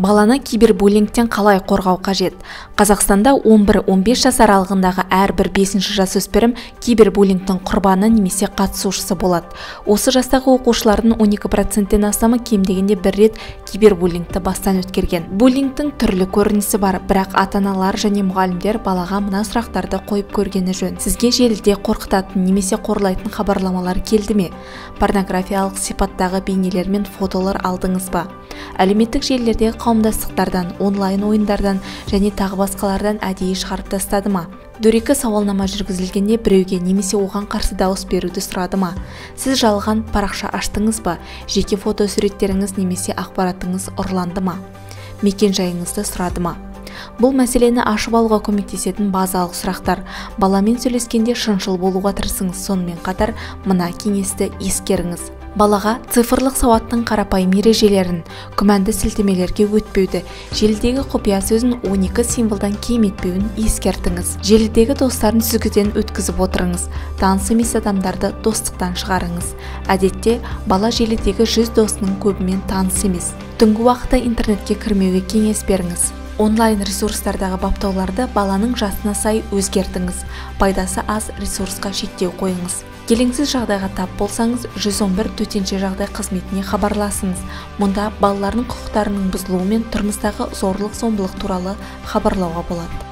Баланы кибербуллингтен қалай қорғау қажет? Қазақстанда 11-15 жас аралығындағы әрбір 5-ші жасөспірім кибербуллингтің құрбаны немесе қатысушысы болады. Осы жастағы оқушылардың 12%-тен астамы кем дегенде бір рет кибербуллингті бастан өткерген. Буллингтің түрлі көрінісі бар, бірақ ата-аналар және мұғалімдер балаға мына сұрақтарды қойып көргені жөн. Сізге желіде қорқытатын немесе қорлайтын хабарламалар келді ме? Порнографиялық сипаттағы бейнелер мен фотолар алдыңыз ба? Әлеуметтік желілердегі қауымдастықтардан, онлайн ойындардан және тағы басқалардан әдейі шығарып тастады ма? Дөрекі сауалнама жүргізілгенде біреуге немесе оған қарсы дауыс беруді сұрады ма? Сіз жалған парақша аштыңыз ба? Жеке фотосуреттеріңіз немесе ақпаратыңыз ұрланды ма? Мекен-жайыңызды сұрады ма? Бұл мәселені ашып алуға көмектесетін базалық сұрақтар. Баламен сөйлескенде шыншыл болуға тырысыңыз, сонымен қатар мына кеңесті ескеріңіз. Балаға цифрлық сауаттың қарапайым ережелерін, күмәнді сілтемелерге өтпеуді, желідегі құпия сөзін 12 символдан кем етпеуін ескертіңіз. Желідегі достарын сүзгіден өткізіп отырыңыз, таныс емес адамдарды достықтан шығарыңыз. Әдетте бала желідегі 100 досының көбімен таныс емес. Түнгі уақытта интернетке кірмеуге кеңес беріңіз. Онлайн ресурстардағы баптауларды баланың жасына сай өзгертіңіз. Пайдасы аз ресурсқа шектеу қойыңыз. Келеңсіз жағдайға тап болсаңыз, 111 төтенше жағдай қызметіне хабарласыңыз. Мұнда балалардың құқықтарының бұзылуы мен тұрмыстағы зорлық-зомбылық туралы хабарлауға болады.